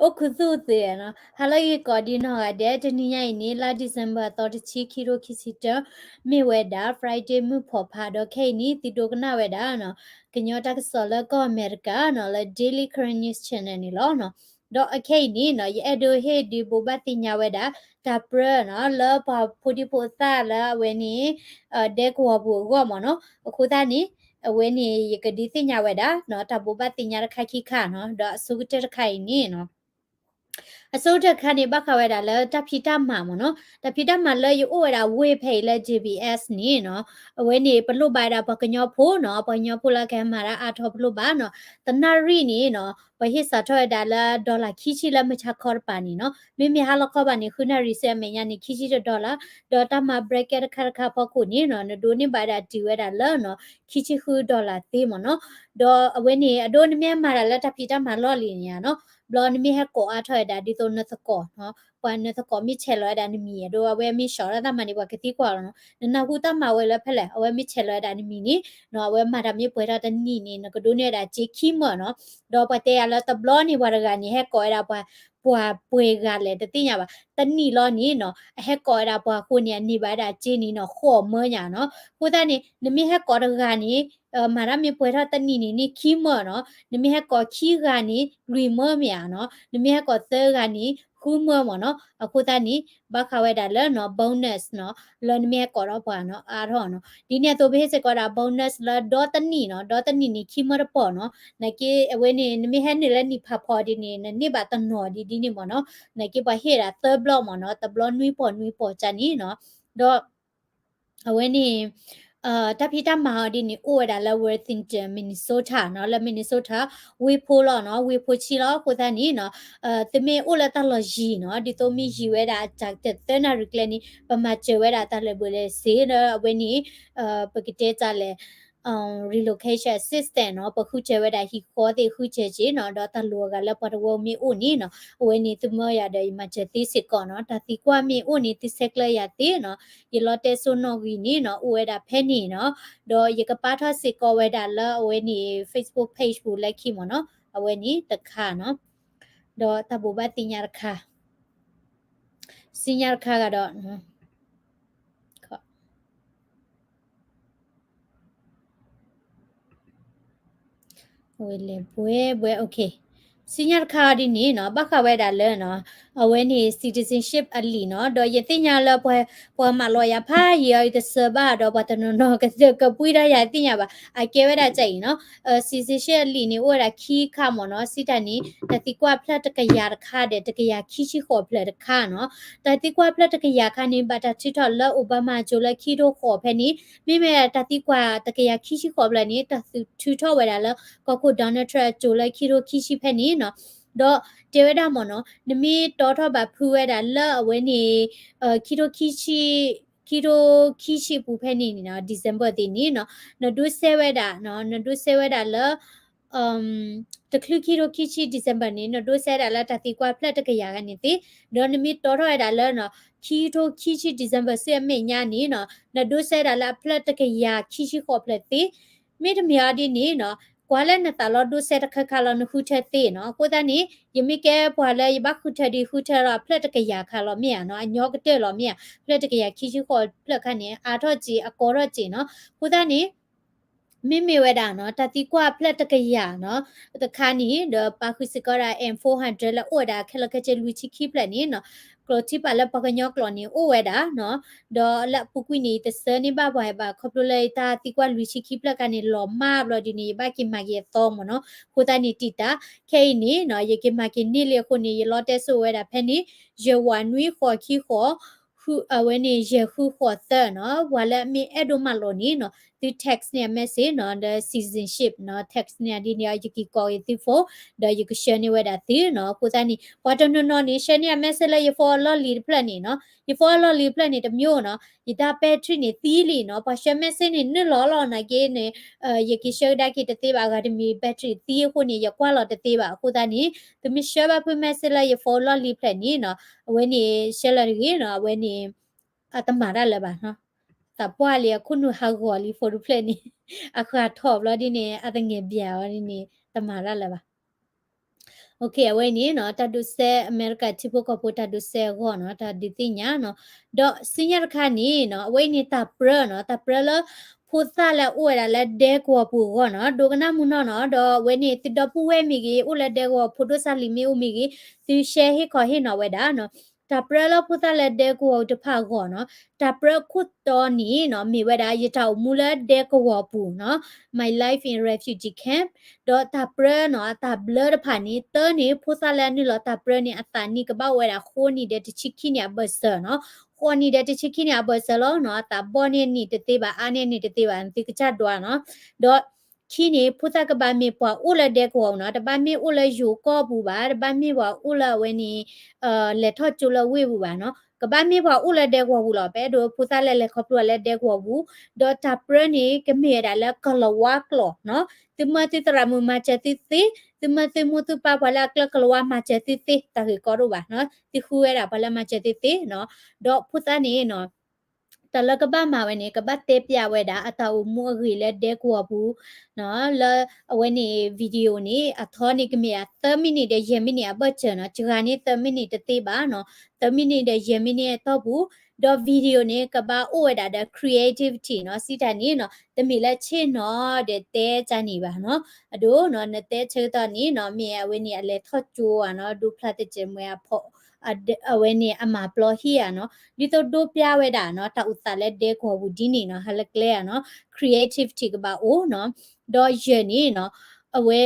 အိၣ်ခူသူၣ်သ့နီၤ, ဟါလၢဂ့ၤကိးဒံနီၢ်ဂၤဒဲး, တနံၤညါအံၤန့ၣ် လါ December သီတဆံ ခံကထိခံဆံတၢ မ့ၢ်ဝဲဒၣ် Friday မုၢ်ဖီဖး ဒီးခဲအံၤန့ၣ် သုဒိကနၣ်ဝဲဒၣ်နီၤ ကညီတၢ်ကစီၣ်လၢကီၢ်အမဲရကၤနီၤ လၢ Daily Karen News Channel န့ၣ်လီၤနီၤ. ဒီးအခဲအံၤန့ၣ်နီၤ ယအဲၣ်ဒိးဟ့ၣ်ဒုးဘိးဘၣ်သ့ၣ်ညါဝဲဒၣ် တၢ်ပြၢနီၤ လၢပှၤဖိဒံဖိသၣ်လၢအဝဲန့ၣ် ဒဲကဝီၤပူၤအဂီၢ်မ့ၢ်နီၤ. အဃိသတးန့ၣ် အဝဲန့ၣ် ယကဒုးသ့ၣ်ညါဝဲဒၣ်နီၤ တၢ်ဘိးဘၣ်သ့ၣ်ညါတခါခံခါနီၤ, ဒီးအဆိကတၢၢ်တခါအံၤန့ၣ်နီၤ အဆိကတၢၢ်တခါန့ၣ် ဘၣ်ဃးဝဲဒၣ်လၢတၢ်ဖံးတၢ်မၤမ့ၢ်နီၤ, တၢ်ဖံးတၢ်မၤလၢယအိၣ်ဝဲဒၣ်ဝ့ၢ်ဖဲအံၤလၢ J B S န့ၣ်နီၤ, အဝဲန့ၣ်ပလိၣ်ဘၣ်ဝဲဒၣ်ပှၤကညီဖိနီၤ, ပှၤကညီဖိလၢကဟဲမၤတၢ်အါထီၣ်ပလိၣ်ဘၣ်နီၤ, တနၣ်ရံၣ်န့ၣ်နီၤ ပဟ့ၣ်စးထီၣ်ဝဲဒၣ်လၢ dollar ခံဆံလၢမုၢ်ဆါခီတပၤန့ၣ်နီၤ, မ့မ့ၢ်ဟါလီၤခီဘၣ်န့ၣ် ဃုနၣ်ရံၣ်ဆူအမဲာ်ညါန့ၣ် ခံဆံတ dollar, ဒီးတၢ်မၤ bracket တခါတခါအဖီခိၣ်န့ၣ်နီၤ နဒိးန့ၢ်ဘၣ်ဝဲဒၣ်တုၤဝဲဒၣ်လၢနီၤ ခံဆံဃု dollar သ့မ့ၢ်နီၤ, ဒီးအဝဲန့ၣ် အဒိနမ့ၢ်ဟဲမၤတၢ်လၢတၢ်ဖံးတၢ်မၤလီၢ်လံၤန့ၣ်နီၤ ဘျီနမ့ၢ်ဟဲကိးအါထီၣ်ဝဲဒၣ် ဒ်သိးနသကိးနီၤ, ပှၤနသကိးမ့ၢ်ဆဲးလီၤဝဲဒၣ်နမံၤ အဒိအဝဲမ့ၢ်စှၤထီၣ်တၢ်မၤန့ၣ် ပှၤကသံကွၢ်လီၤနီၤ, နနၢ်ဟူတၢ်မၤဝဲလၢဖဲလဲၣ်, အဝဲမ့ၢ်ဆဲးလီၤဝဲဒၣ်နမံၤန့ၣ်နီၤ အဝဲမၤတၢ်မ့ၢ်ပှဲၤထီၣ်တနံၣ်န့ၣ် နကဒိးန့ၢ်ဝဲဒၣ်စ့ခံမၢနီၤ, ဒီးပှၤတဲယၤလၢတဘျီန့ၣ် ပှၤတဂၤန့ၣ် ဟဲကိးဝဲဒၣ်ပှၤ ပှၤပှဲၤဂၤလဲၣ် တသ့ၣ်ညါဘၣ်, တနံၣ်လီၤန့ၣ်နီၤ အဟဲကိးဝဲဒၣ်ပှၤအဃိန့ၣ် အန့ၢ်ဘၣ်ဝဲဒၣ်စ့န့ၣ်နီၤ ဃိးမၢညါနီၤ, အဃိသတးန့ၣ် နမ့ၢ်ဟဲကိးတဂၤန့ၣ် မၤတၢ်မ့ၢ်ပှဲၤထီၣ်တနံၣ်န့ၣ်န့ၢ်ခံမၢနီၤ, နမ့ၢ်ဟဲကိးခံဂၤန့ၣ် လွံၢ်မၢမ့ၢ်ဧါနီၤ, နမ့ၢ်ဟဲကိးသၢဂၤန့ၣ် ဃုမၢမ့ၢ်နီၤ, အဃိသတးန့ၣ် ဘၣ်ဃးဝဲဒၣ်လၢနီၤ bonus နီၤ လၢနမ့ၢ်ဟဲကိးဒီးပှၤနီၤ အါထီၣ်နီၤ, ဒ်န့ၣ်အသိးပဟ့ၣ်စ့ၢ်ကီးဝဲဒၣ် bonus လၢဒီတနံၣ်နီၤ, ဒီတနံၣ်န့ၣ်ခံမၢတပီၢ်နီၤ, နာ်က့အဝဲန့ၣ် နမ့ၢ်ဟဲနုာ်လၢနံၣ်ဖးဖီဒ်န့ၣ် နန့ၢ်ဘၣ်တနီၤဒ်ဒ်န့ၣ်မ့ၢ်နီၤ, နာ်က့ပှၤဟ့ၣ်ဒၣ်သၢဘျီမ့ၢ်နီၤ, တဘျီနွံပီၢ်နွံပီၢ်ကၢ်န့ၣ်နီၤ, ဒီး အဝဲန့ၣ် တၢ်ဖံးတၢ်မၤအီၤဒ်န့ၣ် အိၣ်ဝဲဒၣ်လၢ Worthington Minnesota နီၤ, လၢ Minnesota ဝ့ၢ်ဖိလီၤနီၤ, ဝ့ၢ်ဖိဆံးလီၤ, အဃိသတးန့ၣ်နီၤ သုမ့ၢ်အိၣ်လၢတၢ်လီၢ်ယံၤနီၤ, ဒ်သိးမ့ၢ်ယံၤဝဲဒၣ်တၢ်ကတၢၢ်သၢနၣ်ရံၣ်ကျဲန့ၣ် ပမၤစၢၤဝဲဒၣ်တၢ်လၢာ်ဘၣ်လဲၤစ့ၢ် လၢအဝဲန့ၣ် ပကတဲတၢ်လဲၣ် relocation assistance နီၤ, ပဃုစၢၤဝဲဒၣ်ဟံၣ်ဃီသ့ၣ်ဃုစၢၤစ့ၢ်နီၤ, ဒီးတၢ်လိၣ်အဂၤလၢပှၤတဝၢမ့ၢ်အိၣ်န့ၣ်နီၤ, အဝဲန့ၣ်သုမၢယၤဒီးယမၤစၢၤသ့စ့ၢ်ကီးနီၤ, တၢ်သံကွၢ်မ့ၢ်အိၣ်န့ၣ် သုဆဲးကျၢယၤသ့နီၤ, ယလီတဲစိနီၣ်ဂံၢ်န့ၣ်နီၤ အိၣ်ဝဲဒၣ်ဖဲန့ၣ်နီၤ, ဒီးယကပာ်ထီၣ်စ့ၢ်ကီးဝဲဒၣ်လၢအဝဲန့ၣ် Facebook page ပူၤလၢခံမ့ၢ်နီၤ, အဝဲန့ၣ်တခါနီၤ, ဒီးတၢ်ဘိးဘၣ်သ့ၣ်ညါတခါ, သ့ၣ်ညါတခါဂၤဒီး ဝဲလဲၤဘှဲဘှဲ okay, စံၣ်ညီၣ်တခါအီၤဒ်န့ၣ်နီၤ, ဘၣ်ဃးဝဲဒၣ်လၢနီၤ, အဝဲန့ၣ် citizenship အလံာ်နီၤ, ဒီးယသ့ၣ်ညါလၢပှၤ ပှၤမၤလီၤယၤဖးယံာ်အီၤ ယတစၢၤဘၣ်ဒီး ပှၤတနီၤနီၤကပှံၢ်ထီၣ်ယၤသ့ၣ်ညါဘၣ်, အကဲဝဲဒၣ်ကအံၤနီၤ, citizenship အလံာ်န့ၣ် အိၣ်ဝဲဒၣ်ခံခါမ့ၢ်နီၤ, စံးတၢ်န့ၣ် တၢ်သံကွၢ်ဖျၢၣ်တကယၤတခါဒီး တကယၤခံဆံဃိးဖျၢၣ်တခါနီၤ, တၢ်သံကွၢ်ဖျၢၣ်တကယၤခါန့ၣ် ဘၣ်တၢ်ထုးထီၣ်လၢ Obama အစိၤလၢခံကထိဃိးဖဲန့ၣ်, မ့မ့ၢ်တၢ်သံကွၢ်တကယၤခံဆံဃိးဖျၢၣ်န့ၣ် တၢ်ထုးထီၣ်ဝဲဒၣ်လၢ ကီၢ်ခိၣ် Donald Trump အစိၤလၢခံကထိခံဆံဖဲန့ၣ်နီၤ, ဒီးတဲဝဲဒၣ်မ့ၢ်နီၤ, နမ့ၢ်တီထီၣ်ဘၣ်ဖုးဝဲဒၣ်လၢအဝဲန့ၣ် ခံကထိခံဆံ ခံကထိခံဆံအပူၤဖဲန့ၣ်န့ၣ်နီၤ, December သ့ၣ်န့ၣ်နီၤ, နဒိးစဲဝဲဒၣ်နီၤ, နဒိးစဲဝဲဒၣ်လၢ တချုးခံကထိခံဆံ December န့ၣ် နဒိးစဲဒၣ်လၢတၢ်သံကွၢ်ဖျၢၣ်တကယၤဂၤန့ၣ်သ့, ဒီးနမ့ၢ်တီထီၣ်ဝဲဒၣ်လၢနီၤ, ခံကထိခံဆံ December ဆူအမဲာ်ညါန့ၣ်နီၤ, နဒိးစဲဒၣ်လၢအဖျၢၣ်တကယၤခံဆံဃိးဖျၢၣ်သ့, မ့တမ့ၢ်အီၤဒ်န့ၣ်နီၤ, ကွၢ်လၢနသးလီၤဒိးစဲတခါခါလီၤ နဃုထၢသ့နီၤ, အဃိသတးန့ၣ် ယမ့ၢ်ကဲပှၤလၢယဘၣ်ဃုထၢဒ်ဃုထၢလီၤ အဖျၢၣ်တကယၤခါလီၤမ့ၢ်ဧါနီၤ, အညီကတၢၢ်လီၤမ့ၢ်ဧါ, ဖျၢၣ်တကယၤခံဆံဃိးဖျၢၣ်ခါန့ၣ် အါထီၣ်စ့ၢ် အကီထီၣ်စ့ၢ်နီၤ, အဃိသတးန့ၣ် မ့မ့ၢ်ဝဲဒၣ်နီၤ, တၢ်သံကွၢ်ဖျၢၣ်တကယၤနီၤ, တခါန့ၣ် ဒီးပာ်ဃုာ်စ့ၢ်ကီးဒၣ် M four hundred လၢအိၣ်ဝဲဒၣ်ခဲလၢာ်ခဲဆ့လွံၢ်ဆံခံဖျၢၣ်န့ၣ်နီၤ, ကျိာ်ထံပာ်လၢပှၤကညီကျိာ်န့ၣ် အိၣ်ဝဲဒၣ်နီၤ, ဒီးလၢအပူၤကွံာ်န့ၣ် ယတဆၢန့ၢ်ဘၣ်ပှၤဘၣ် ခီဖျိလၢတၢ်သံကွၢ်လွံၢ်ဆံခံဖျၢၣ်ခါန့ၣ် လီၤမၢ်ဘျီဒ်န့ၣ် ယဘၣ်က့ၤမၤက့ၤအသီမ့ၢ်နီၤ, အဃိသတးန့ၣ်တံာ်တာ်, ခဲအံၤန့ၣ်နီၤ, ယက့ၤမၤက့ၤန့ၢ်လံအဃိန့ၣ် ယလီတဲစိဝဲဒၣ်ဖဲန့ၣ် ယဲၢ်ဝးနွံဃိးခံဃိး အဝဲန့ၣ် ယဲၢ်ဃုဃိးသၢနီၤ, ပှၤလၢအမ့ၢ်အဲၣ်ဒိးမၤလိာ်န့ၣ်နီၤ, သု text န့ၢ်အ message နီၤ, ဒီး citizenship နီၤ, text န့ၢ်ဒ်န့ၣ် ယက့ၤကိးက့ၤသု phone ဒီးယကဆှၢန့ၢ်ဝဲဒၣ်သုနီၤ, အဃိသတးန့ၣ် ပှၤတနီၤနီၤန့ၣ် ဆှၢန့ၢ်အ message လၢယ phone အလီၢ်လံၤတဖျၢၣ်န့ၣ်နီၤ, ယ phone အလီၢ်လံၤတဖျၢၣ်န့ၣ် တမျိုးနီၤ, ယတၢ် battery န့ၣ်သံလံနီၤ, ပှၤဆှၢ message န့ၣ် နုာ်လီၤလီၤနာ်က့န့ၣ် ယက့ၤဆှၢကဒါက့ၤတသ့ဘၣ်, အဂၤတမံၤ battery သံအဃိန့ၣ် ယကွၢ်လီၤတသ့ဘၣ်, အဃိသတးန့ၣ် သုမ့ၢ်ဆှၢဘၣ်ဖု message လၢယ phone လီၢ်လံၤဖျၢၣ်န့ၣ်နီၤ, အဝဲန့ၣ် ဆှၢလီၤတဂ့ၤနီၤ, အဝဲန့ၣ် အတမၤတၢ်လၢၤဘၣ်နီၤ, သးပှၢ်လံ အခိၣ်နူာ်ဟးဂီၤလံ phone တဖျၢၣ်န့ၣ်, အဃၢ်ထီၣ်ဘျီဒ်န့ၣ် အသငဲးဘျဲးအီၤဒ်န့ၣ် တမၤတၢ်လၢၤဘၣ်. အဝဲအံၤန့ၣ်နီၤ တၢ်ဒိးစဲး အမဲရကၤထံဖိကီၢ်ဖိတၢ်ဒိးစဲးအဂီၢ်နီၤ တၢ်ဒုးသ့ၣ်ညါနီၤ. ဒီးဆူညါတခါန့ၣ်နီၤ အဝဲအံၤန့ၣ်တၢ်ပြၢနီၤ တၢ်ပြၢလၢ ဖိသၣ်လၢအိၣ်ဝဲဒၣ်လၢဒဲကဝီၤပူၤအဂီၢ်နီၤ ဒိကနၣ်မုာ်နီၢ်နီၤ ဒီးအဝဲန့ၣ်သုဒီပုၢ်ဝဲၢ်မ့ၢ်ဂ့ၤ အိၣ်လၢဒဲကဝီၤ ဖိဒိၣ်စၢ်လံၤမ့ၢ်အိၣ်မ့ၢ်ဂ့ၤ သုရှဲဟ့ၣ်ခီဟ့ၣ်နီၤဝဲဒၣ်နီၤ တၢ်ပြၢလၢဖိသၣ်လၢဒဲကဝီၤတဖၣ်အဂီၢ်နီၤ တၢ်ပြၢခိၣ်တီန့ၣ်နီၤ မ့ၢ်ဝဲဒၣ် ယတၢ်အိၣ်မူလၢဒဲကဝီၤပူၤနီၤ My Life in Refugee Camp ဒီးတၢ်ပြၢနီၤ အတၢ်ဘျၢတဖၣ်န့ၣ် တၢန့ၣ် ဖိသၣ်လၢအနုာ်လီၤတၢ်ပြၢန့ၣ် အသးနံၣ်ကဘၣ်အိၣ်ဝဲဒၣ်ဃိးနံၣ်ဒီးတဆံခံနံၣ်အဘၢၣ်စၢၤနီၤ ဃိးနံၣ်ဒီးတဆံခံနံၣ်အဘၢၣ်စၢၤလီၤနီၤ အသးဘီၣ်န့ၢ်နံၣ်တသ့ဘၣ် အါန့ၢ်နံၣ်တသ့ဘၣ် သုကစၢ်ဒွးနီၤ ဒီး ခံန့ၣ် ဖိသၣ်ကဘၣ်မ့ၢ်ပှၤအိၣ်လၢဒဲကဝီၤပူၤနီၤ တဘၣ်မ့ၢ်အိၣ်လၢယိၤကီၢ်ပူၤဘၣ် တဘၣ်မ့ၢ်ပှၤအိၣ်လၢအဝဲန့ၣ် လဲၤထီၣ်ကၠိလၢဝ့ၢ်ပူၤဘၣ်နီၤ ကဘၣ်မ့ၢ်ပှၤအိၣ်လၢဒဲကဝီၤပူၤလီၤ ပအဲၣ်ဒိးဖိသၣ်လၢလဲၤခီဖျိလၢဒဲကဝီၤပူၤ ဒီးတၢ်ပြၢန့ၣ် ကမ့ၢ်ဝဲဒၣ်လၢကလၤဝါကျိာ်နီၤ သုမၢသုသရၣ်မုၣ်မၤစၢၤသုသ့ သုမၢသုမိၢ်သုပၢ်ပှၤလၢအကျၢၤကလၤဝါမၤစၢၤသုသ့ တၢ်ဂ့ၢ်ကီတအိၣ်ဘၣ်နီၤ သုဃုဝဲဒၣ်ပှၤလၢမၤစၢၤသုသ့နီၤ ဒီးဖိသၣ်န့ၣ်နီၤ တၢ်လၢကဘၣ်မၤဝဲန့ၣ် ကဘၣ်တဲပျးဝဲဒၣ်အတၢ်အိၣ်မူအဂ့ၢ်လၢဒဲကဝီၤပူၤနီၤ လၢအဝဲန့ၣ် video န့ၣ် အထီန့ၣ်ကမ့ၢ်သၢမံးနံးဒီးယဲၢ်မံးနံးအဘၢၣ်စၢၤနီၤ စှၤန့ၢ်သၢမံးနံးတသ့ဘၣ်နီၤ သၢမံးနံးဒီးယဲၢ်မံးနံးအတီၢ်ပူၤ ဒီး video န့ၣ် ကဘၣ်အိၣ်ဝဲဒၣ်ဒီး creativity နီၤ စံးတၢ်န့ၣ်နီၤ တမ့ၢ်လၢဆ့ၣ်နီၤဒီးတဲကန့ၣ်ဘၣ်နီၤ အဒိနီၤ နတဲဆၢကတီၢ်န့ၣ်နီၤ မ့ၢ်အဝဲန့ၣ်အလဲၤထီၣ်ကၠိဧါနီၤ ဒိဖျါတစဲးမွဲအဖီ အဝဲန့ၣ်အမၤပျီဟံၣ်ဧါနီၤ ဒ်သိးဒိပျးဝဲဒၣ်နီၤ တၢ်အိၣ်သးလၢဒဲကဝီၤပူၤဒ်န့ၣ်နီၤ ဟးလၢကျဲဧါနီၤ creativity ကဘၣ်အိၣ်နီၤ ဒီးယဲၢ်န့ၣ်နီၤ အဝဲ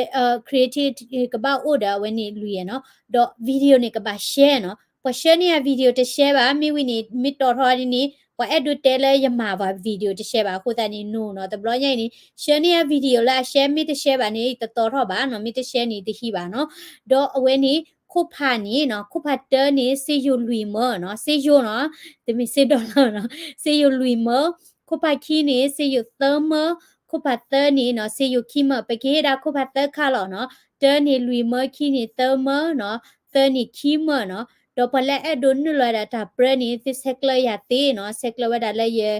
creativity ကဘၣ်အိၣ်ဒီးအဝဲန့ၣ်လွံၢ်ဧါနီၤ ဒီး video န့ၣ်ကဘၣ် share နီၤ ပှၤ share န့ၢ်ယၤ video တ share ဘၣ် မ့ၢ်ဝံၤန့ၣ် မ့ၢ်တီထီၣ်ဒ်န့ၣ် ပှၤအဲၣ်ဒိးတဲလၢယမၤပှၤ video တ share ဘၣ် အဃိသတးန့ၣ် no နီၤ တဘျီညါအံၤန့ၣ် share န့ၢ်ယၤ video လၢအ share မ့ၢ်တ share ဘၣ်န့ၣ် တတီထီၣ်ဘၣ်နီၤ မ့ၢ်တ share န့ၣ်တဟံးဘၣ်နီၤ ဒီးအဝဲန့ၣ် ခိၣ်ဖးန့ၣ်နီၤ ခိၣ်ဖးတၢန့ၣ် စ့ယိၤလွံၢ်မၢနီၤ စ့ယိၤနီၤ တမ့ၢ်စ့ဒီလၣ်နီၤ စ့ယိၤလွံၢ်မၢ ခိၣ်ဖးခံန့ၣ် စ့ယိၤသၢမၢ ခိၣ်ဖးသၢန့ၣ်နီၤ စ့ယိၤခံမၢ ပကဟ့ၣ်ဒၣ်ခိၣ်ဖးသၢခါလီၤနီၤ တၢန့ၣ်လွံၢ်မၢ ခံန့ၣ်သၢမၢနီၤ သၢန့ၣ်ခံမၢနီၤ ဒီးပှၤလၢအဲၣ်ဒိးနုာ်လီၤဝဲဒၣ်တၢ်ပြၢန့ၣ် သုဆဲးကျၢယၤသ့နီၤ ဆဲးကျၢဝဲဒၣ်လၢယ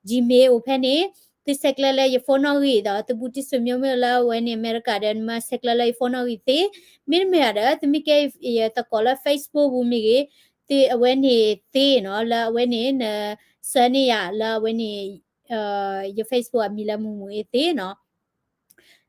Gmail အိၣ်ဖဲန့ၣ် သုဆဲးကျၢလၢယ phone နီၣ်ဂံၢ်ဒီး သုဘူးတံၢ်ဆွေမျိုး မ့ၢ်လၢအဝဲန့ၣ် အမဲရကၤဒီး နမ့ၢ်ဆဲးကျၢလၢယ phone နီၣ်ဂံၢ်သ့ မ့တမ့ၢ်ဘၣ်ဒီး သုမ့ၢ်ကဲယသကိးလၢ Facebook ပူၤမ့ၢ်ဂ့ၤ သုအဝဲန့ၣ်သ့နီၤ လၢအဝဲန့ၣ် နဆှၢန့ၢ်ယၤလၢအဝဲန့ၣ် ယ Facebook အမံၤလၢမုၢ်မုၢ်အ့သ့နီၤ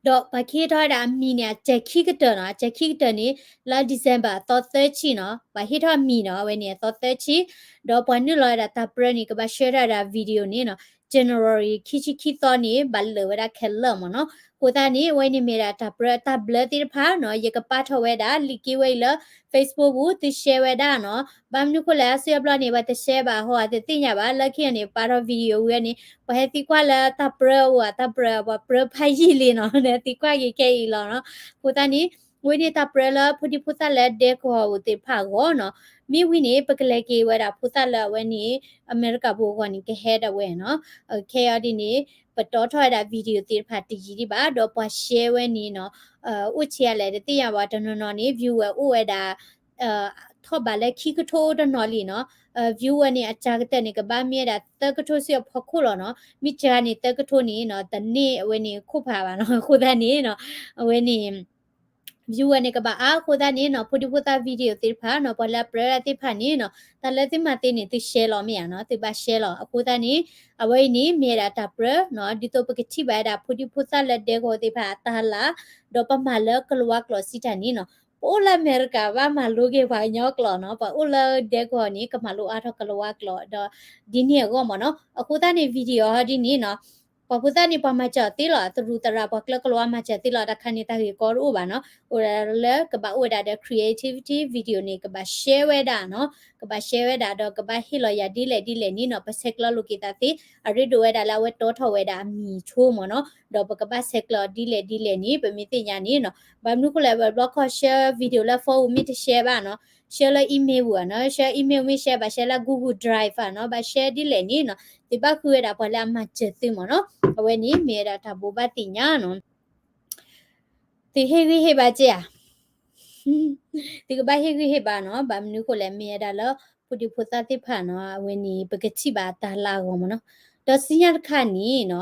ဒီးပှၤကဟ့ၣ်ထီၣ်ဝဲဒၣ်အမံၤန့ၣ် အစဲၤခံကတၢၢ်နီၤ အစဲၤခံကတၢၢ်န့ၣ် လၢ December အသီသၢဆံနီၤ ပှၤဟ့ၣ်ထီၣ်အမံၤနီၤ အဝဲန့ၣ်အသီသၢဆံ ဒီးပှၤနုာ်လီၤဝဲဒၣ်တၢ်ပြၢန့ၣ် ကဘၣ်ဆှၢထီၣ်ဝဲဒၣ် video န့ၣ်နီၤ January ခံဆံခံသီန့ၣ် ဘၣ်လၢာ်ဝဲဒၣ်ခဲလၢာ်မ့ၢ်နီၤ အဃိသတးန့ၣ် အဝဲန့ၣ်မ့ၢ်ဒၣ်တၢ်ပြၢတၢ်ဘျၢသ့ၣ်တဖၣ်နီၤ ယကပာ်ထီၣ်ဝဲဒၣ် လံာ်က့ဝဲအံၤလၢ Facebook ပူၤ သု share ဝဲဒၣ်နီၤ ဘၣ်မနုၤဃိလဲၣ် အါစုအါဘျီန့ၣ် ပှၤတ share ဘၣ်ဟီ တသ့ၣ်ညါဘၣ် လၢခံန့ၣ် ပာ်ထီၣ် video ဝံၤန့ၣ် ပှၤဟဲသံကွၢ်လၢတၢ်ပြၢအိၣ်ဧါ တၢ်ပြၢ ပှၤပြၢဖးယံာ်လံနီၤ သံကွၢ်က့ၤခဲအံၤလီၤနီၤ အဃိသတးန့ၣ် အဝဲန့ၣ်တၢ်ပြၢလၢဖိဒံဖိသၣ်လၢဒဲကဝီၤပူၤသ့ၣ်တဖၣ်အဂီၢ်နီၤ မ့ၢ်ဝံၤန့ၣ် ပကလဲၤက့ၤဝဲဒၣ်ဖိသၣ်လၢအဝဲန့ၣ် အမဲရကၤပူၤအဂီၢ်န့ၣ် ကဟဲဒၣ်ဝဲနီၤ ခဲအံၤဒ်န့ၣ် ပတီထီၣ်ဝဲဒၣ် video သ့ၣ်တဖၣ်တယံာ်ဒံးဘၣ် ဒီးပှၤ share ဝဲန့ၣ်နီၤ အိၣ်ဆံးအါလဲၣ် တသ့ၣ်ညါဘၣ်တနီၤနီၤန့ၣ် viewer အိၣ်ဝဲဒၣ် ထီၣ်ဘးလၢခံကထိတနီၤလံနီၤ viewer န့ၣ် အစှၤကတၢၢ်န့ၣ် ကဘၣ်မ့ၢ်ဝဲဒၣ်သၢကထိဆူအဖီခိၣ်လီၤနီၤ မ့ၢ်စှၤန့ၣ်သၢကထိန့ၣ်နီၤ တန့ၢ်အဝဲန့ၣ်ခိၣ်ဖးဘၣ်နီၤ အဃိသတးန့ၣ်နီၤ အဝဲန့ၣ် viewer န့ၣ် ကဘၣ်အါအဃိသတးန့ၣ်နီၤ ဖိဒံဖိသၣ် video သ့ၣ်တဖၣ်နီၤ ပှၤလၢအပြၢဒၣ်သ့ၣ်တဖၣ်န့ၣ်နီၤ တၢ်လၢသုမၤသ့န့ၣ် သု share လီၤမ့ၢ်ဧါနီၤ သုဘၣ် share လီၤ အဃိသတးန့ၣ် အဝဲအံၤန့ၣ် မ့ၢ်ဝဲဒၣ်တၢ်ပြၢနီၤ ဒ်သိးပကထံၣ်ဘၣ်ဝဲဒၣ် ဖိဒံဖိသၣ်လၢဒဲကဝီၤသ့ၣ်တဖၣ်အတၢ်လၤ ဒီးပမၤလၢကလၤဝါကျိာ်စံးတၢ်န့ၣ်နီၤ ပအိၣ်လၢအမဲရကၤဘၣ်မၤလိက့ၤပှၤကညီကျိာ်နီၤ ပှၤအိၣ်လၢဒဲကဝီၤန့ၣ် ကမၤလိအါထီၣ်ကလၤဝါကျိာ်ဒီး ဒ်န့ၣ်အဂီၢ်မ့ၢ်နီၤ အဃိသတးန့ၣ် video ဟီဒ်န့ၣ်နီၤ ပှၤဖိသၣ်န့ၣ် ပှၤမၤစၢၤသ့လီၤ သရူးသရၣ် ပှၤကျၢၤကလၤဝါမၤစၢၤသ့လီၤ တၢ်ခါန့ၣ် တၢ်ဂ့ၢ်ကီတအိၣ်ဘၣ်နီၤ အိၣ်ဒၣ်လၢကဘၣ်အိၣ်ဝဲဒၣ်ဒီး creativity video န့ၣ် ကဘၣ် share ဝဲဒၣ်နီၤ ကဘၣ် share ဝဲဒၣ်ဒီး ကဘၣ်ဟ့ၣ်လီၤယၤဒ်လဲၣ်ဒ်လဲၣ်န့ၣ်နီၤ ပဆဲးကျၢလိာ်က့ၤသးသ့ အရ့ဒိၣ်ဝဲဒၣ်လၢအဝဲတီထီၣ်ဝဲဒၣ်အမံၤဆိမ့ၢ်နီၤ ဒီးပကဘၣ်ဆဲးကျၢအီၤဒ်လဲၣ်ဒ်လဲၣ်န့ၣ် ပမ့ၢ်သ့ၣ်ညါန့ၣ်နီၤ ဘၣ်မနုၤဃိလဲၣ် ပဘျီခီ share video လၢ phone ပူၤမ့ၢ်တ share ဘၣ်နီၤ share လၢ email ပူၤနီၤ share email မ့ၢ် share ဘၣ် share လၢ Google Drive နီၤ ဘၣ် share ဒ်လဲၣ်န့ၣ်နီၤ သုဘၣ်ဃုဝဲဒၣ်ပှၤလၢအမၤစၢၤသုမ့ၢ်နီၤ အဝဲန့ၣ်မ့ၢ်ဝဲဒၣ်တၢ်ဘိးဘၣ်သ့ၣ်ညါနီၤ သုဟ့ၣ်ဂံၢ်ဟ့ၣ်ဘါက့ဧါ သုကဘၣ်ဟ့ၣ်ဂံၢ်ဟ့ၣ်ဘါနီၤ ဘၣ်မနုၤဃိလဲၣ် မ့ၢ်ဝဲဒၣ်လၢ ဖိဒံဖိသၣ်သ့ၣ်တဖၣ်နီၤ အဝဲန့ၣ် ပကထံၣ်ဘၣ်အတၢ်လၤအဂီၢ်မ့ၢ်နီၤ ဒီးဆူညါတခါန့ၣ်နီၤ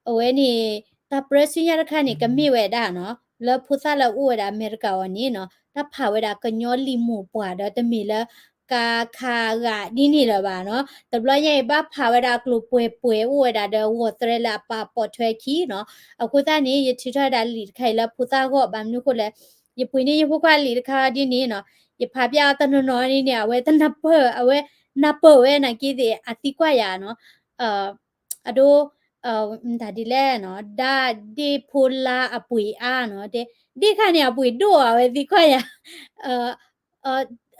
အဝဲန့ၣ် တၢ်ပြၢဆူညါတခါန့ၣ် ကမ့ၢ်ဝဲဒၣ်နီၤ လၢဖိသၣ်လၢအအိၣ်ဝဲဒၣ်အမဲရကၤအီၤန့ၣ်နီၤ တၢ်ဖးဝဲဒၣ်ကညီလံာ်မိၢ်ပှၢ်ဒီးတမ့ၢ်လၢ ကါခါဂၤဒ်န့ၣ်လၢၤဘၣ်နီၤ. တဘျီညါအံၤ ဘၣ်ဖးဝဲဒၣ်ကျိၤပှဲၤပှဲၤအိၣ်ဝဲဒၣ်ဒီးဂီၤသရဲလၢအပာ်ပိာ်ထွဲခံနီၤ. အဃိသတးန့ၣ် ယထုးထီၣ်ဝဲဒၣ်လံာ်တခါအံၤလၢဖိသၣ်ဂီၢ် ဘၣ်မနုၤအဃိလဲၣ်, ယပှ့ၤန့ၢ်ယဖိခွါလံာ်တခါဒ်န့ၣ်နီၤ, ယဖးပျၢ်အီၤတနီၤနီၤဒ်န့ၣ် အဝဲတနၢ်ပၢၢ်, အဝဲနၢ်ပၢၢ်ဝဲနာ်က့သ့ၣ် အသံကွၢ်ယၤနီၤ. အဒိ မတၤဒ်လဲၣ်နီၤ, ဒၣ်ဒ့ၣ်ဖိလါအပှ့ၤအါနီၤ, တဲ ဒ့ၣ်တခါန့ၣ် အပှ့ၤဒိၣ်ဧါ အဝဲသံကွၢ်ယၤ,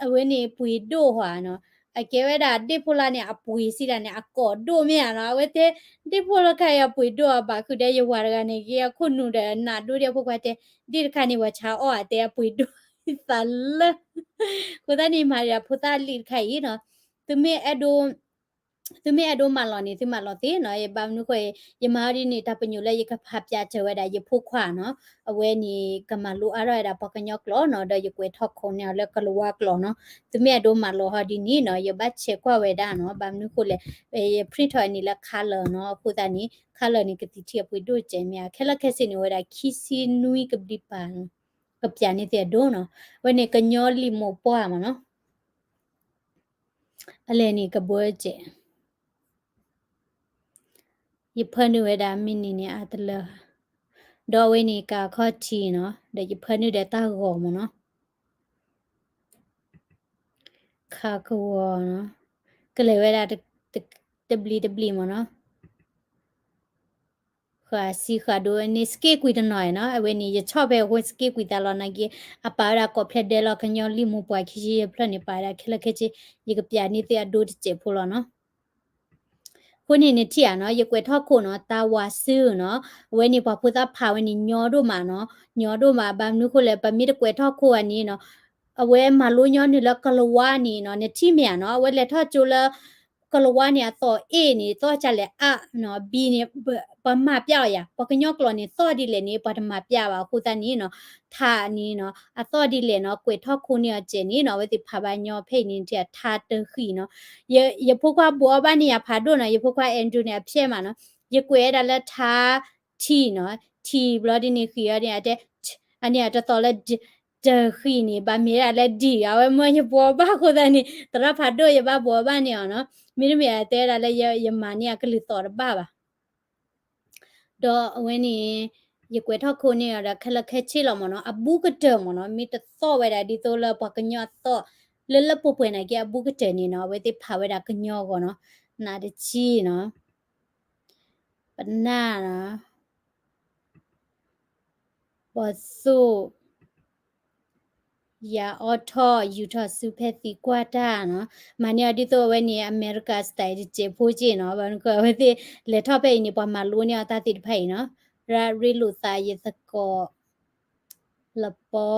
အဝဲန့ၣ်ပှ့ၤဒိၣ်ဧါနီၤ, အကဲဝဲဒၣ်ဒ့ၣ်ဖိလါန့ၣ် အပှ့ၤစံးဒၣ်န့ၣ် အကိာ်ဒိၣ်မ့ၢ်ဧါနီၤ, အဝဲတဲ ဒ့ၣ်ဖိလါတခါအံၤ အပှ့ၤဒိၣ်ဧါ, ဘၣ်ဃုာ်ဒီးယဝၤတဂၤန့ၣ် က့ၤအခိၣ်နူာ်ဒီးနးဒိၣ်ဒံးအဖိခွါတဲ ဒ့ၣ်တခါန့ၣ် ပှၤဆါအီၣ်ဧါ တဲအပှ့ၤဒိၣ်သးလၢ အဃိသတးန့ၣ် မၤဒၣ်ဖိသၣ်လံာ်တခါအံၤနီၤ, သုမ့ၢ်အဲၣ်ဒိး သုမ့ၢ်အဲၣ်ဒိးမၤလီၤန့ၣ် သုမၤလီၤသ့နီၤ, ယဘၣ်မနုၤဃိ ယမၤအီၤဒ်န့ၣ် တၢ်ပညိၣ်လၢယကဖးပၠးစၢၤဝဲဒၣ်ယဖိခွါနီၤ, အဝဲန့ၣ် ကမၤလိအါထီၣ်ဝဲဒၣ်ပှၤကညီကျိာ်နီၤ, ဒီးယကွဲးထီၣ်ခိးန့ၢ်အီၤလၢကလၤဝါကျိာ်နီၤ, သုမ့ၢ်အဲၣ်ဒိးမၤလီၤဟီဒ်န့ၣ်နီၤ, ယဘၣ်ဆဲးကွၢ်ဝဲဒၣ်နီၤ, ဘၣ်မနုၤဃိလဲၣ်, ယ print ထီၣ်အန့ၣ်လၢ color နီၤ, အဃိသတးန့ၣ် color န့ၣ် ကသံၣ်ထံအပှ့ၤဒိၣ်စဲးမ့ၢ်ဧါ, ခဲလၢာ်ခဲဆ့န့ၣ် ဝဲဒၣ်ခံဆံနွံကဘျံးပၤ, ကပၠးန့ၢ်သုအဒိနီၤ, အဝဲန့ၣ်ကညီလံာ်မိၢ်ပှၢ်မ့ၢ်နီၤ အလဲၣ်န့ၣ်ကဘှီစဲး, ယဖၢနုာ်ဝဲဒၣ်မ့ၢ်န့ၣ်န့ၣ်အါတလၢ, ဒီးအဝဲန့ၣ်ကးခီၣ်ထံးနီၤ, ဒီးယဖၢနုာ်ဒီးတၢ်ဂီၤမ့ၢ်နီၤ, ခးကဝီၤနီၤ, ကလဲၤဝဲဒၣ်တဘျံးတဘျံးမ့ၢ်နီၤ, ဃၣ်စံဃၣ်ဒိန့ၣ် စက့ကွံာ်တနီၤနီၤ, အဝဲန့ၣ် ယဆီၣ်ဖဲအဃိစက့ကွံာ်သးလီၤနာ်က့, အပာ်ဝဲဒၣ်ကိးဖျဲၣ်ဒဲလီၤ ကညီလံာ်မိၢ်ပှၢ်ခံဆံယဲၢ်ဖျၢၣ်န့ၣ် ပာ်ဝဲဒၣ်ခဲလၢာ်ခဲဆ့, ယကပၠးန့ၢ်သုအဒိတစဲးဖိလီၤနီၤ. အဃိန့ၣ်နထံၣ်ဧါနီၤ, ယကွဲးထီၣ်ခိးနီၤ, တၢ်ဝၤစုနီၤ, အဝဲန့ၣ်ပှၤဖိသၣ်ဖးဝဲန့ၣ်ညီဒိၣ်မးနီၤ, ညီဒိၣ်မး ဘၣ်မနုၤဃိလဲၣ် ပမ့ၢ်တကွဲးထီၣ်ခိးအန့ၣ်နီၤ, အဝဲမၤလိညီနုာ်လၢကလၤဝါန့ၣ်နီၤ, နထံၣ်မ့ၢ်ဧါနီၤ, အဝဲလဲၤထီၣ်ကၠိလၢ ကလၤဝါန့ၣ် အသီၣ်အ့ၣ်န့ၣ် သီၣ်ကလဲၣ်အါနီၤ, ဘံန့ၣ် ပှၤမၤပျၢ်အီၤယၤ, ပှၤကညီကျိာ်န့ၣ် သီၣ်ဒ်လဲၣ်န့ၣ် ပှၤတမၤပျၢ်ဘၣ်, အဃိသတးန့ၣ်နီၤ, ထးန့ၣ်နီၤ အသီၣ်ဒ်လဲၣ်နီၤ, ကွဲးထီၣ်ခိးန့ၢ်အီၤစဲးန့ၣ်နီၤ, အဝဲသ့ၣ်ဖးဘၣ်ညီဖဲအံၤန့ၣ် ထးတဃံးနီၤ, ယဖိခွါဘိးအီၤဘၣ်န့ၣ် ယဖးဒိၣ်နီၤ, ယဖိခွါ Andrew န့ၣ် အဖျဲၣ်မးနီၤ, ယကွဲးဝဲဒၣ်လၢထး ထံးနီၤ, ထံးဘျီဒ်န့ၣ်ဃံးအီၤန့ၣ် အတဲ အန့ၣ်အတသီၣ်လၢ တဃံးန့ၣ် ဘၣ်မ့ၢ်ဝဲဒၣ်လၢဒံး အဝဲမၢယဘိးအီၤဘၣ်အဃိသတးန့ၣ် သရၣ်ဖးဒိၣ်ယဘၣ်ဘိးအီၤဘၣ်န့ၢ်အီၤနီၤ, မ့တမ့ၢ်အတဲဝဲဒၣ်လၢယမၤန့ၢ်အကလုၢ်သီၣ်တဘၣ်ဘၣ်. ဒီးအဝဲန့ၣ် ယကွဲးထီၣ်ခိးန့ၢ်အီၤဒီးခဲလၢာ်ခဲဆ့လီၤမ့ၢ်နီၤ, အဘူးကတၢၢ်မ့ၢ်နီၤ, မ့ၢ်တသီၣ်ဝဲဒၣ်ဒ်သိးလၢပှၤကညီအသီၣ် လၢလၢပှဲၤပှဲၤနာ်က့ အဘူးကတၢၢ်န့ၣ်နီၤ, အဝဲသ့ၣ်ဖးဝဲဒၣ်ကညီအဂီၢ်နီၤ, နးတဆံနီၤ, ပနၢ်နီၤ ဘီၣ်သိၣ် ယၤအီထီၣ် ယူၤထီၣ်ဆူဖဲသံကွၢ်တၢ်နီၤ, မၤန့ၢ်အီၤဒ်သိးအဝဲန့ၣ် America style တစဲးဖိက့ၢ်နီၤ, ဘၣ်မနုၤအဃိအဝဲသ့ၣ်လဲၤထီၣ်ဖဲအံၤန့ၣ် ပှၤမၤလိန့ၢ်အီၤတၢ်သ့ၣ်တဖၣ်အံၤနီၤ, ရၣ်ရ့လိာ်သးယသကိး လပီ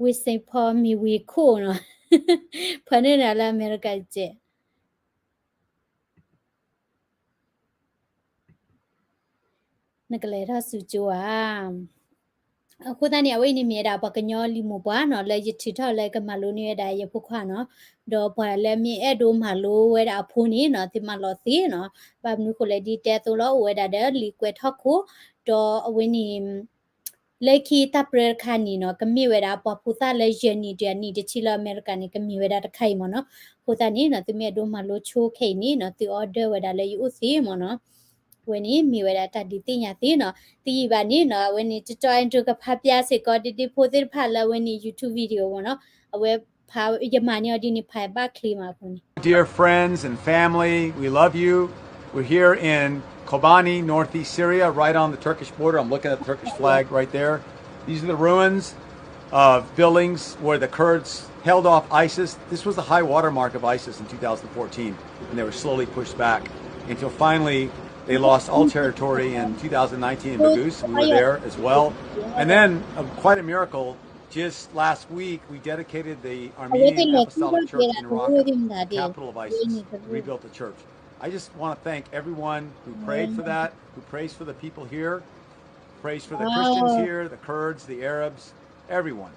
ဝ့ၢ်စ့ၣ်ဖီမ့ၢ်ဝ့ၢ်ခိၣ်နီၤ, ဖၢနုာ်န့ၣ်လၢ America တစဲး နကလဲၤထီၣ်ဆူကၠိဧါ. အဃိသတးန့ၣ် အဝဲအံၤန့ၣ်မ့ၢ်ဝဲဒၣ်ပှၤကညီလံာ်မိၢ်ပှၢ်နီၤ, လၢယထုးထီၣ်လၢကမၤလိန့ၢ်ဝဲဒၣ်ယဖိခွါနီၤ, ဒီးပှၤလၢမ့ၢ်အဲၣ်ဒိးမၤလိဝဲဒၣ်အဖိန့ၣ်နီၤ, သုမၤလီၤသ့နီၤ, ဘၣ်မနုၤဃိလဲၣ် ဒ်တဲအသိးလီၤ အိၣ်ဝဲဒၣ်ဒီးလံာ်ကွဲးထီၣ်ခိၣ်, ဒီးအဝဲန့ၣ် လၢခံတၢ်ပြၢတခါန့ၣ်နီၤ, ကမ့ၢ်ဝဲဒၣ်ပှၤဖိသၣ်လၢယဲၢ်နံၣ်တဂၤနံၣ်တဆံလၢ အမဲရကၤန့ၣ် ကမ့ၢ်ဝဲဒၣ်တခါအံၤမ့ၢ်နီၤ. အဃိသတးန့ၣ်နီၤ, သုမ့ၢ်အဲၣ်ဒိးမၤလိဆိခဲအံၤန့ၣ်နီၤ, သု order ဝဲဒၣ်လၢယအိၣ်သ့မ့ၢ်နီၤ. အဝဲန့ၣ်မ့ၢ်ဝဲဒၣ်တၢ်ဒုးသ့ၣ်ညါသ့နီၤ. တယံာ်ဘၣ်န့ၣ်နီၤ, အဝဲန့ၣ် ကၠီ Andrew ကဖးပျၢ်စ့ၢ်ကီး ဒ့ဒ့ဖိသ့ၣ်တဖၣ်လၢအဝဲန့ၣ် YouTube video မ့ၢ်နီၤ. အဝဲဖး ယမၤန့ၢ်အီၤဒ်န့ၣ် ဖးဘၣ်ချ့မးအဃိန့ၣ် Dear friends and family, we love you. We're here in Kobani, northeast Syria, right on the Turkish border. I'm looking at the Turkish flag right there. These are the ruins of buildings where the Kurds held off ISIS. This was the high watermark of ISIS in two thousand fourteen, and they were slowly pushed back until finally they lost all territory in two thousand nineteen in Baghuz. We were there as well. And then, uh, quite a miracle, just last week, we dedicated the Armenian Apostolic Church in Raqqa, the capital of ISIS, rebuilt the church. I just want to thank everyone who prayed for that, who prays for the people here, prays for the Christians here, the Kurds, the Arabs, everyone.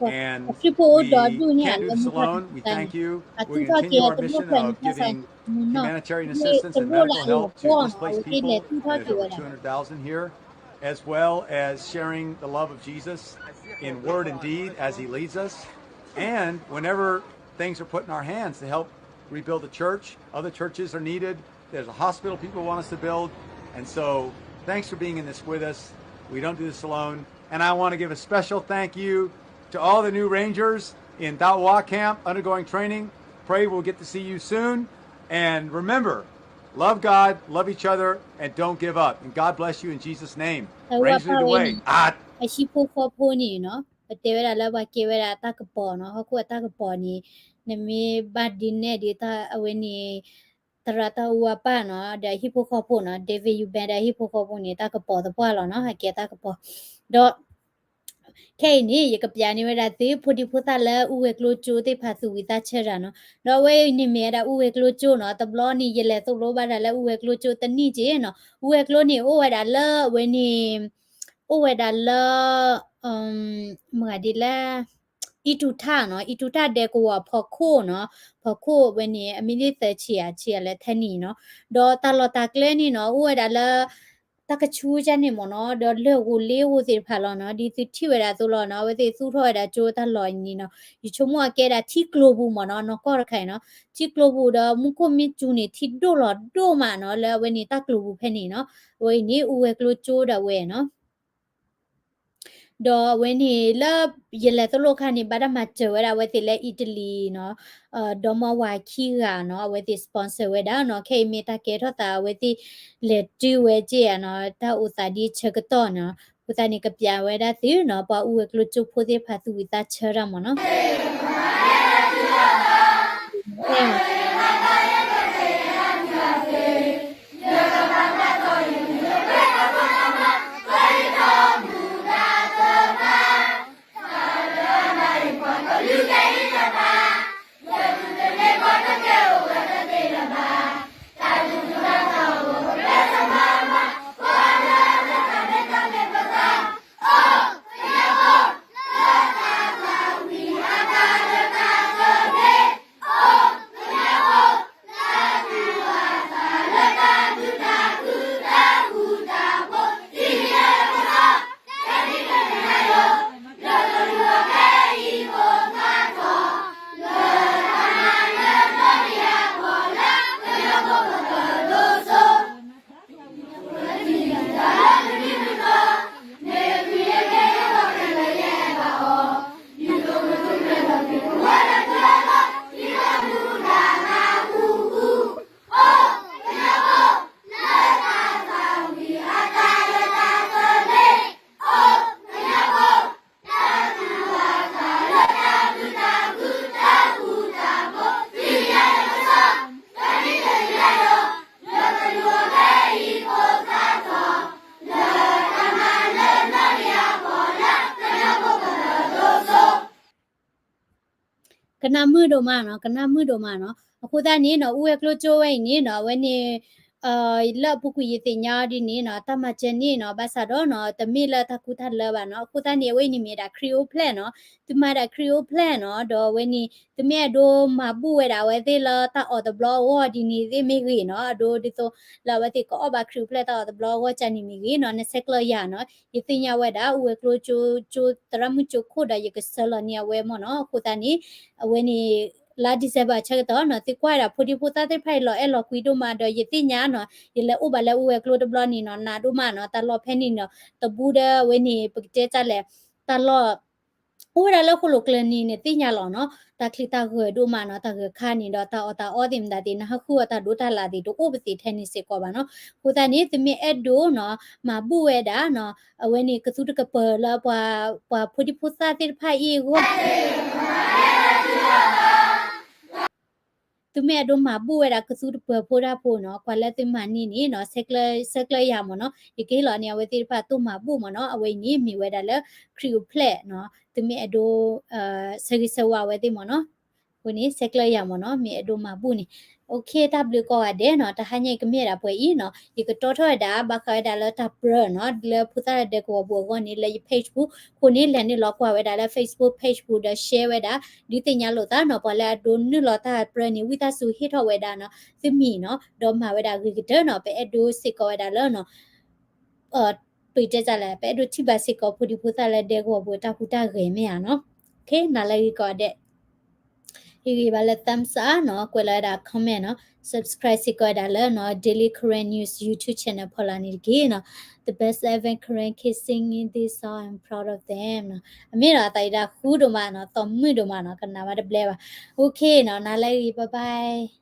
And we can't do this alone. We thank you. We're going to continue our mission of giving humanitarian assistance and medical help to displaced people. There's over two hundred thousand here. as well as sharing the love of Jesus in word and deed as he leads us. And whenever things are put in our hands to help rebuild the church, other churches are needed. There's a hospital people want us to build. And so thanks for being in this with us. We don't do this alone. And I want to give a special thank you to all the new Rangers in Thawa Camp undergoing training. Pray we'll get to see you soon. And remember, love God, love each other, and don't give up. And God bless you in Jesus' name. Ranger lead the way. အဟံၣ်ဖိဃီဖိန့ၣ်နီၤ, ပတဲဝဲဒၣ်လၢပှၤကဲဝဲဒၣ်တၢ်ကပီၤနီၤ, ဟီၣ်ခိၣ်အတၢ်ကပီၤန့ၣ်, နမ့ၢ်ဘၣ်ဒုးနဲၣ်ဒ်တၢ်အဝဲန့ၣ်, သရၣ်တၢ်အူအပၢ်နီၤ, ဒီးအဟံၣ်ဖိဃီဖိနီၤ, David Eubank ဒီးအဟံၣ်ဖိဃီဖိန့ၣ် တၢ်ကပီၤသပှၢ်လီၤနီၤ, ဟဲကဲတၢ်ကပီၤ, ဒီး ခဲအံၤန့ၣ် ယကပျးန့ၢ်ဝဲဒၣ်သု ဖိဒံဖိသၣ်လၢအူဝဲၤကျိကၠိသ့ၣ်တဖၣ်သူၣ်ဝံၤသးဆၢတၢ်နီၤ, ဒီးအဝဲအံၤန့ၣ်မ့ၢ်ဝဲဒၣ်အူဝဲၤကျိကၠိနီၤ, တဘျီန့ၣ် ယလဲၤသိၣ်လိဘၣ်တၢ်လၢအူဝဲၤကျိကၠိတနံၣ်က့နီၤ, အူဝဲၤကျိန့ၣ်အိၣ်ဝဲဒၣ်လၢအဝဲန့ၣ်, အိၣ်ဝဲဒၣ်လၢ မတၤဒ်လဲၣ်, အံၣ်တူၤထၣ်နီၤ, အံၣ်တူၤထၣ်ဒဲကဝီၤဖီခိၣ်နီၤ, ဖီခိၣ်ဝဲန့ၣ် အမ့ၢ်လၢသၢဆံယၤဆံယၤလၢထဲန့ၣ်နီၤ, ဒီးတၢ်လီၢ်တၢ်ကျဲန့ၣ်နီၤ, အိၣ်ဝဲဒၣ်လၢ တၢ်ကဆူကၢ်န့ၣ်မ့ၢ်နီၤ, ဒီးလၢၢ်ဂိၤလ့ဂိၤသ့ၣ်တဖၣ်လီၤနီၤ, ဒ်သုထံၣ်ဝဲဒၣ်အသိးလီၤနီၤ, အဝဲသ့ၣ်သူၣ်ထီၣ်ဝဲဒၣ်ကၠိတၢ်လီၢ်အံၤန့ၣ်နီၤ, ယဆိကမိၣ်အကဲဒၣ်ထံကျိပူၤမ့ၢ်နီၤ, နီၢ်ကီၢ်တခါအံၤနီၤ, ထံကျိပူၤဒီးမူခိၣ်မ့ၢ်စူၤန့ၣ် ထံဒိၣ်လီၤဒိၣ်မးနီၤ, လၢအဝဲန့ၣ်တၢ်ကျိပူၤဖဲန့ၣ်နီၤ, အဝဲအံၤန့ၣ် အူဝဲၤကျိကၠိဒၣ်ဝဲနီၤ ဒီးအဝဲန့ၣ်လၢ ယလဲၤသိၣ်လိခါန့ၣ် ဘၣ်တၢ်မၤစၢၤဝဲဒၣ်အဝဲသ့ၣ်လၢအံၣ်တလံၤနီၤ, ဒီမါဝၤခံဂၤနီၤ, အဝဲသ့ၣ် sponsor ဝဲဒၣ်နီၤ, ခဲအံၤမ့ၢ်တၢ်ကဲထီၣ်သးအဝဲသ့ၣ်လဲၤတုၤဝဲက့ၢ်နီၤ, တၢ်အိၣ်သးဒ်ဆၢကတီၢ်နီၤ, အဃိသတးန့ၣ် ကပျးဝဲဒၣ်သုနီၤ, ပှၤအူဝဲၤကျိကၠိဖိသ့ၣ်တဖၣ်သူၣ်ဝံၤသးဆၢတၢ်မ့ၢ်နီၤ. ကနၣ်မုာ်ဒိၣ်မးနီၤ, ကနၣ်မုာ်ဒိၣ်မးနီၤ, အဃိသတးန့ၣ်နီၤ, အူဝဲၤကျိကၠိဝဲအံၤန့ၣ်နီၤ, အဝဲန့ၣ် လၢအပူၤကွံာ်ယသ့ၣ်ညါအီၤဒ်န့ၣ်နီၤ, တၢ်မၤစၢၤန့ၣ်နီၤ, ဘၣ်ဆၣ်ဒီးနီၤ, တမ့ၢ်လၢတၢ်ကူတၢ်လၢဘၣ်နီၤ, အဃိသတးန့ၣ် အဝဲအံၤန့ၣ်မ့ၢ်ဒၣ်ခရံာ်အိၣ်ဖျဲၣ်နီၤ, သုမၤဒၣ်ခရံာ်အိၣ်ဖျဲၣ်နီၤ, ဒီးအဝဲန့ၣ် သုမ့ၢ်အဲၣ်ဒိးမၤဘူၣ်ဝဲဒၣ်အဝဲသ့ၣ်လၢတၢ်အီၣ်တဘျီအဂီၢ်ဒ်န့ၣ်သ့ၣ်မ့ၢ်ဂ့ၤနီၤ, အဒိဒ်သိးလၢအဝဲသ့ၣ်ကအီၣ်ဘၣ်ခရံာ်အိၣ်ဖျဲၣ်တၢ်အီၣ်တဘျီအဂီၢ်ကန့ၣ်မ့ၢ်ဂ့ၤနီၤ, နဆဲးကျၢယၤနီၤ, ယသ့ၣ်ညါဝဲဒၣ် အူဝဲၤကျိကၠိ ကၠိသရၣ်မုၣ်ကၠိခိၣ်ဒီး ယကဆှၢလီၤန့ၢ်အဝဲမ့ၢ်နီၤ, အဃိသတးန့ၣ် အဝဲန့ၣ် လါ December ဆၢကတီၢ်နီၤ, သုကွၢ်ဝဲဒၣ်ဖိဒံဖိသၣ်သ့ၣ်တဖၣ်အံၤလီၤအဲၣ်လီၤကွံဒိၣ်မးဒီး ယသ့ၣ်ညါနီၤ, ယလဲၤအိၣ်ဘၣ်လၢအူဝဲၤကျိတဘျီန့ၣ်နီၤ, နးဒိၣ်မးနီၤ, တၢ်လီၢ်ဖဲန့ၣ်နီၤ, တဘူးဒီးအဝဲန့ၣ် ပကတဲတၢ်လဲၣ်, တၢ်လီၢ် အိၣ်ဝဲဒၣ်လၢဃိၣ်လိာ်ကျၢၤနံၤန့ၣ်သ့ၣ်ညါလီၤနီၤ, တၢ်ချံတၢ်ဂၢၤဒိၣ်မးနီၤ, တၢ်ဂၢၤခါန့ၣ်ဒီးတၢ်အီၣ်တၢ်အီသ့ၣ်မတၤသ့ၣ် နဟးဃုအီၣ်တၢ်ဒိးတၢ်လၣ်သ့ၣ် တအိၣ်ပသ့ၣ်ထဲန့ၣ်စ့ၢ်ကီးဘၣ်နီၤ, အဃိသတးန့ၣ် သုမ့ၢ်အဲၣ်ဒိးနီၤ, မၤဘူၣ်ဝဲဒၣ်နီၤ, အဝဲန့ၣ်ကသူတကပၤလၢပှၤ ပှၤဖိဒံဖိသၣ်သ့ၣ်တဖၣ်အံၤအဂီၢ် သုမ့ၢ်အဲၣ်ဒိးမၤဘူၣ်ဝဲဒၣ်ကသူတပၤဖိတၢ်ဖိနီၤ, ကွၢ်လၢသုမၤန့ၢ်န့ၣ်နီၤ, ဆဲးကျၢယၤမ့ၢ်နီၤ, ယကဟ့ၣ်လီၤန့ၢ် အဝဲသ့ၣ်တဖၣ်တိၢ်မၤဘူၣ်မ့ၢ်နီၤ, အဝဲအံၤန့ၣ်မ့ၢ်ဝဲဒၣ်လၢခရံာ်အိၣ်ဖျဲၣ်နီၤ, သုမ့ၢ်အဲၣ်ဒိး ဆၢဂ့ၤဆၢဝါအဝဲသ့ၣ်မ့ၢ်နီၤ, အဃိန့ၣ် ဆဲးကျၢယၤမ့ၢ်နီၤ, မ့ၢ်အဲၣ်ဒိးမၤဘူၣ်န့ၣ်, တၢ်ဘျုးကိးဂၤဒဲးနီၤ, တဟါညါအံၤကမ့ၢ်ဝဲဒၣ်ပှဲၤအံၤနီၤ, ယကတီထီၣ်ဝဲဒၣ် ဘၣ်ဃးဝဲဒၣ်လၢတၢ်ပြၢနီၤ, လၢဖိသၣ်ဒဲကဝီၤပူၤအဂီၢ်န့ၣ် လၢယ page ပူၤ, အဃိန့ၣ် လဲၤနုာ်လီၤကွၢ်ဝဲဒၣ်လၢ Facebook page ပူၤဒီး share ဝဲဒၣ်, ဒုးသ့ၣ်ညါလိာ်သးနီၤ, ပှၤလၢအဒိးနုာ်လီၤတၢ်ပြၢန့ၣ် ဝံသးစူၤဟ့ၣ်ထီၣ်ဝဲဒၣ်နီၤ, သုမံၤနီၤ, ဒီးမၤဝဲဒၣ်ဂ့ၤကတၢၢ်နီၤ, ပအဲၣ်ဒိးစ့ၢ်ကီးဝဲဒၣ်လၢနီၤ, ပတဲတၢ်လဲၣ် ပအဲၣ်ဒိးထံၣ်ဘၣ်စ့ၢ်ကီးဖိဒံဖိသၣ်လၢဒဲကဝီၤပူၤတၢ်ဟူးတၢ်ဂဲၤမ့ၢ်ဧါနီၤ. နၤလၢဂ့ၤကိးဂၤဒဲး ဟ့ၣ်ဂံၢ်ဘါလၢ thumbs up နီၤ, ကွဲးလီၤဝဲဒၣ် comment နီၤ, subscribe စ့ၢ်ကီးဝဲဒၣ်လၢ Daily Karen News YouTube channel ဖီလာ်န့ၣ်တက့ၢ်နီၤ. The best ever Karen kid singing this song, I'm proud of them နီၤ. အမ့ၢ်ဒီးအသးအံၤဒၣ်ဃူဒိၣ်မးနီၤ, သီမုၣ်ဒိၣ်မးနီၤ, ကနၣ်ဘၣ်တဘျဲဘၣ်. Okay နီၤ, နၤလၢဂ့ၤ, bye bye.